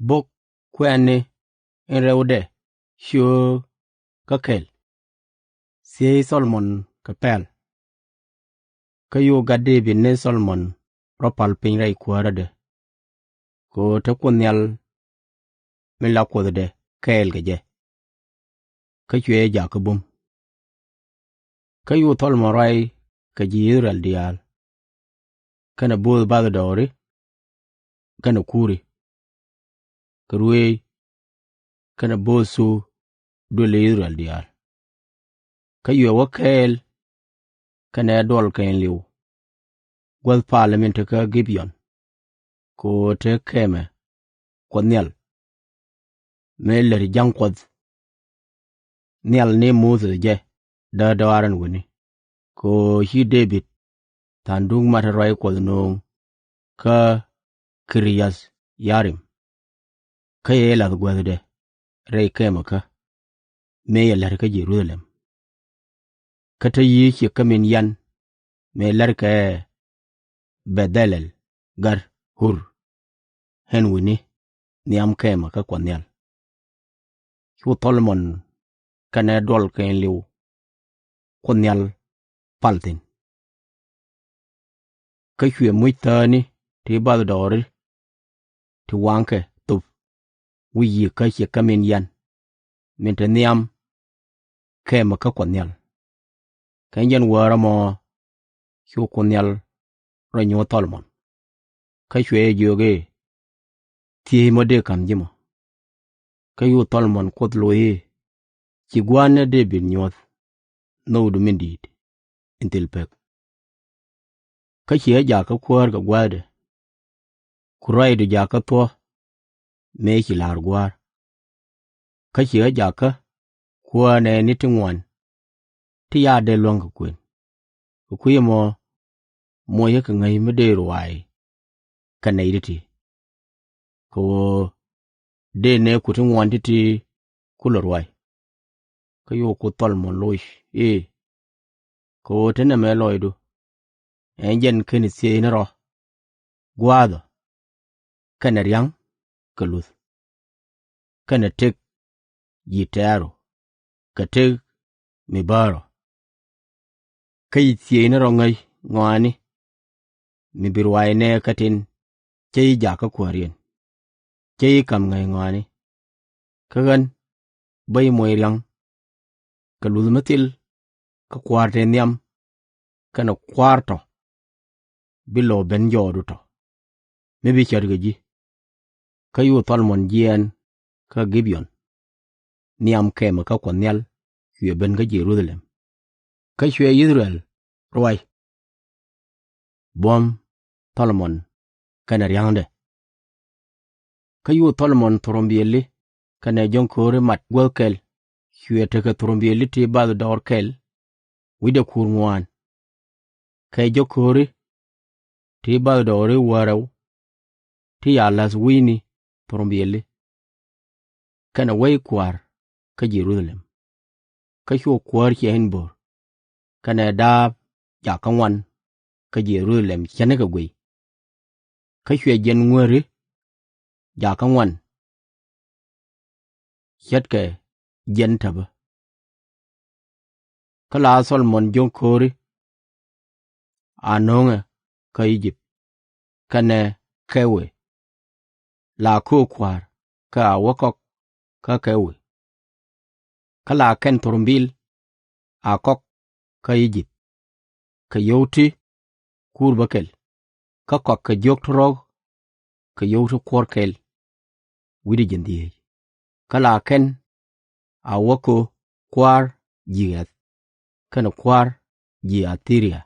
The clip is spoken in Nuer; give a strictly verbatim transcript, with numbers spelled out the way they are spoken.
Bok kuɛ̈ɛ̈ni in rɛwdɛ cio̱o̱k kä kɛl. Thiëëc Thɔ-lo-mon kɛ pɛl. Kä cu gat Dee-bid ni Thɔ-lo-mon rɔ pal piny rɛy kuäärädɛ, kɛ ɣöö te Kuoth Nhial min la Kuothdɛ kɛɛl kɛ jɛ, kä cuɛ jɛ jak kä bum. Kä cu Thɔ-lo-mon ruac kɛ ji̱ I-thɛ-rɛl diaal, kɛnɛ bo̱o̱th bathdɔɔri kɛnɛ kuuri, kɛ ruëëc kɛnɛ bo̱o̱th thuk duëli I-thɛ-rɛl diaal. Kä cuɛ wä kɛɛl kɛnɛ duɔl kɛɛliw guäth palä min te kä Gib-ön, kɛ ɣöö te kɛmɛ Kuɔth Nhial mëë lät Ja̱ŋ Kuɔth Nhial ni Muthɛ jɛ därdɔaar ɛn wi̱ni, kɛ ɣöö ci Dee-bid tha̱a̱ŋ duŋ mat ruac Kuɔth nööŋ kä Kir-yath-ya-rim. Kä cɛ jɛ la̱th guäthdɛ rɛy kɛmɛkä mëë cɛ la̱t kä Jɛ-ru-tha-lɛm. Kä te ciëŋ kä min yian mëë la̱t kɛ Bɛ-dha-lɛl gat Ɣur, ɛn wi̱ni nhiam kɛmɛ kä Kuɔth Nhial. Cu Thɔ-lo-mon kɛnɛ duɔl kɛɛliw Kuoth Nhial pal thi̱n. Kä cuɛ muc thääkni ti bathdɔɔri ti waŋkɛ thöp wi̱c ciëŋ kä min yian min te nhiam kɛmɛ kä Kuɔth Nhial. Kɛ jɛn wäär ɛmɔ cu Kuoth Nhial rɔ nyuɔ̱th Thɔ-lo-mon, kä cuɛ jɛ jiök i̱, Thiec mɔ dëë ka̱m ji̱ mɔ. Kä cu Thɔ-lo-mon Kuoth loc i̱, Ci gua̱a̱th ni Dee-bid nyuɔ̱th nhökdu min di̱i̱t in thil pek. Kä ci ɣä jak kä kuäär kɛ gua̱a̱thdɛ, ku ruacdu jak kä thuɔ̱k mëë ci la̱r gua̱a̱r. Kä ci ɣä jak kä kuäär nɛɛni ti ŋuan ti ca dee luäŋ kɛ kuën. Kɛ kui̱ ɛmɔ moc ɣä kɛ ŋäc mi dee ruac kɛ nɛy ti̱ti̱, kɛ ɣöö dee nɛɛku ti ŋuan ti̱ti̱ kulɛ ruac. Kä cu Kuoth Thɔ-lo-mon loc i̱, Kɛ ɣöö te nɛmɛ lɔcdu, ɛ jɛn /keni thiec ni rɔ gua̱a̱th ɔ, kɛnɛ ria̱ŋ kɛ luth, kɛnɛ tëk ji̱ tɛ̈ru kɛ tëk mi bäär ɔ. Kä ci thiec ni rɔ ŋäc ŋɔaani mi bi ruac nɛɛkä tin cä ji̱ jak kä kuääriɛn, cä ji̱ ka̱m ŋäc ŋɔaani. Kä ɣän bä ji̱ moc ria̱ŋ kɛ luth mi thil kä kua̱r tëë nhiam, kɛnɛ kua̱r tɔ̱ bi lɔ ben jɔɔdu tɔ̱ mi bi cät kɛ ji̱. Kä cu Thɔ-lo-mon jiɛɛn kä Gib-ön, nhiam kɛmɛ kä Kuɔth Nhial cuɛ ben kä Jɛ-ru-tha-lɛm. Kä cuɛ I-thɛ-rɛl ruac buɔ̱m Thɔ-lo-mon kɛnɛ ria̱ŋdɛ. Kä cu Thɔ-lo-mon thurbiɛli kɛnɛ jɔ̱ŋ ko̱ri mat guäth kɛl, cuɛ tekɛ thurbiɛli ti bathdɔɔr kɛl wi̱cdɛ kur ŋuan, kɛ jɔ̱ŋ ko̱ri ti bathdɔɔri wäl rɛw ti ca la̱th wi̱cni thurbiɛli, kɛnɛ wec kua̱r kä Jɛ-ru-tha-lɛm. Kä cu kuäär ciɛŋ in bo̱r kɛnɛ da̱a̱p jak kä ŋuan kä Jɛ-ru-tha-lɛm ce̱tnikɛ guiy. Kä cuɛ jiɛn ŋuääri jak kä ŋuan ce̱tkɛ jiɛn täpä. Kä la Thɔ-lo-mon jɔ̱ŋ ko̱ri a nööŋɛ kä I-jëp kɛnɛ kɛ wëë, la köök kua̱r kä a wä kɔk kä kɛ wëë. Kä la kɛn thurbil a kɔk kä I-jëp, kɛ yio̱w ti kuur bä kɛl, kä kɔk kɛ jiök ti rɔ̱k kɛ yio̱w ti kuɔ̱r kɛl wi̱cdɛ jiɛn dhieec. Kä la kɛn a wä köök kua̱r ji̱ Ɣɛ̈th kɛnɛ kua̱r ji̱ A-thi-ria.